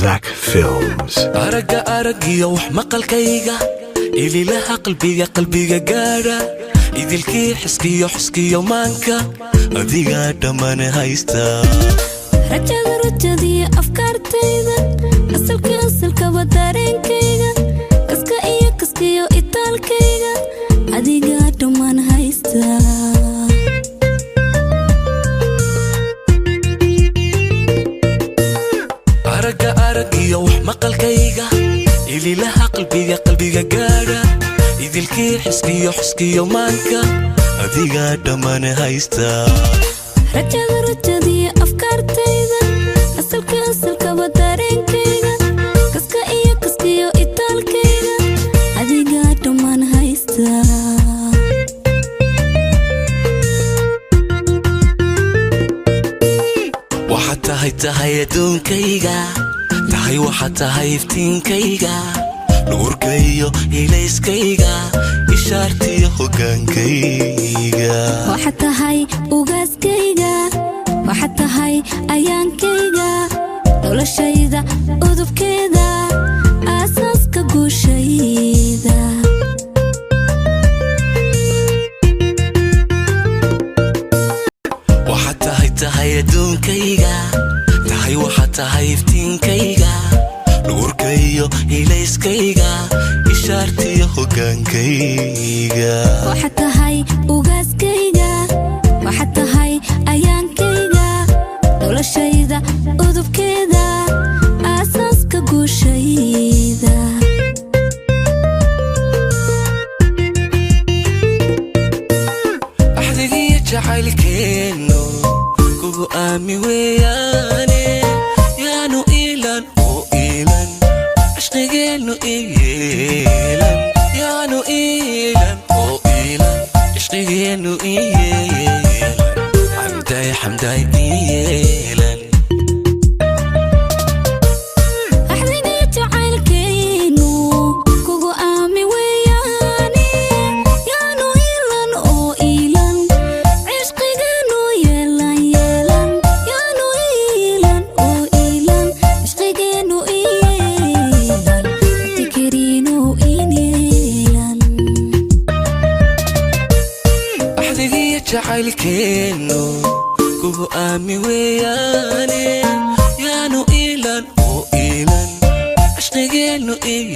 Razak Films. Aragga araggiyo wax maqalkayga, ililaha qalbiga qalbiga gaadha, idilkii xiskiyo xiskiyo maanka, adigaa dhammaan haysta. Rajada rajadiyo afkaartayda, asalka asalkaba dareenkayga, kaska iyo kaskiyo itaalkayga, adigaa dhammaan haysta. Aragga araggiyo wax maqalkayga, ililaha qalbiga qalbiga gaadha, idilkii xiskiyo xiskiyo maanka, adigaa dhammaan haysta. Rajada rajadiyo afkaartayda, asalka asalkaba dareenkayga, kaska iyo kaskiyo itaalkayga, adigaa dhammaan haysta. Waxaad tahay tahay adduunkayga, tahay waxaad tahay iftiinkayga, nuurkaiyo ilayskayga, ishaartiyo hoggaankayga. Waxaad tahay ugaaskayga, waxaad tahay ayaankayga, noloshayda udubkeeda, aasaaska guushayda. Waxaad tahay tahay adduunkayga, tahay waxaad tahay iftiinkayga, nuurkaiyo ilayskayga, ishaartiyo hoggaankayga. Waxaad tahay ugaaskayga, waxaad tahay ayaankayga, noloshayda udubkeeda, aasaaska guushayda. Axdigiyo jacaylkeennu kugu aami weeyaane, yaanu iilan oo iilan, cishqigeennu iyeelan, yaanu iilan oo iilan, cishqigeennu iyeelan, xamdaay xamdaay iyeelan. Axdiga jacaylkeennu kugu aami weeyaane, yaanu iilan oo iilan, cishqigeennu yeelan yeelan, yaanu iilan oo iilan, cishqigeennu iyeelan, tikiriinu ineelan. Axdigiyo jacaylkeennu kugu aami weeyaane, yaanu iilan oo iilan, cishqigeennu iyeelan.